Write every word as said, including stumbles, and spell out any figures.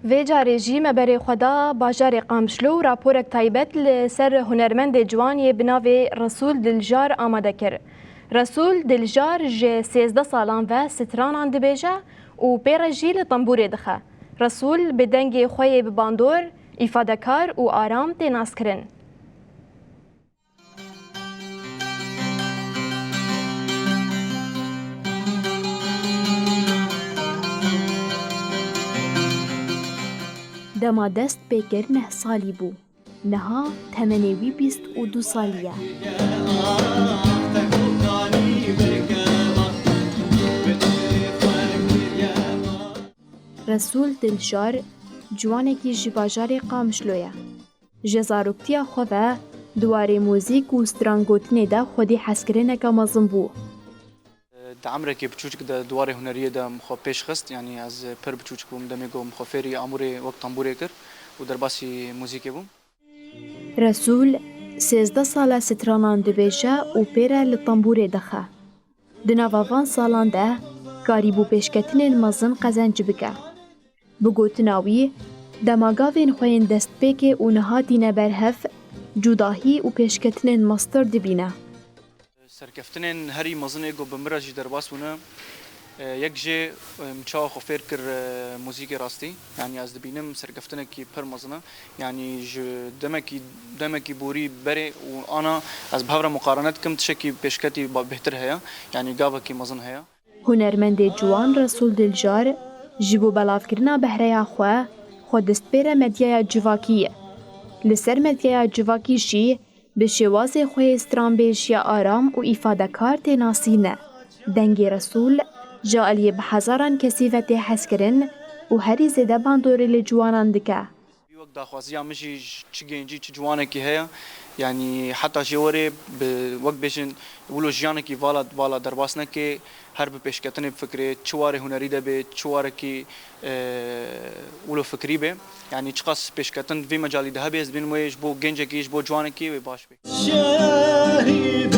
Vê carê jî me berê xwe da bajarê Qamişlo û raporek taybet li ser hunermendê ciwan yê bi navê Resûl Diljar amade kir. Resûl Diljar ji sêzdeh salan ve stranan dibêje û pê re jî li tembûrê dixe. Resûl bi dengê xwe yê bi bandor, îfadekar û aram tê naskirin. Dema dest pê kir neh salî bû. Niha temenê wî bîst û du salî ye. Resûl Diljar, ciwanekî ji bajarê Qamişlo ye. Ji zaroktiya xwe ve di warê muzîk û strangotinê de xwedî hezkirineke mezin bû. Di emrekê biçûçik de di warê huneriyê de min xwe pêş xist, yanî ez pir biçûçik bûm demê ku min xwe fêrî amûrê wek tembûrê kir û derbasî muzîkê bûm. Resûl sêzdeh sal e stranan dibêje û pê re li tembûrê dixe. Di nava van salan de karîbû pêşketinên mezin qezenc bike. Bi gotina wî, dema gavên xwe yên destpêkê û niha tîne ber hev, cudahî û pêşketinên mestir dibîne. Serkeftinên herî mezin ê ku bi min re jî derbas bûne, e, yek jê, e, min çawa xwe fêr kir, e, muzîkê rastî. Yanî ez dibînim serkeftinekî pir mezin e. Yanî ji demekî, demekî borî berê û ana ez bi hev re muqarene dikim, tiştekî pêşketî ba-, bêhtir heye. Yanî gavekî mezin heye. Hunermendê ciwan Resûl Diljar ji bo belavkirina behreya xwe, xwe destpêre medyaya civakî ye. Li ser medyaya civakî jî bi şêwazê xwe yê stranbêjiya aram û îfadekar tê nasîne. Dengê Resûl ji aliyê bi hezaran kesî ve tê hezkirin û herî zêde bandorê li ciwanan dike. Wek daxwaziya min jî ji çi gencî, çi ciwanekî heye, yanî heta jê werê bi, wek bêjin, wilo jiyanekî vala, vala derbas neke, her bi pêşketinê bifikirê, çi warê hunerî de bê, çi warekî, e, wilo fikirî bê. Yanî çiqas pêşketin di vî mecalî de hebe, ez dibînim wê ji bo gencekî, ji bo ciwanekî wê baş bê. Şehîd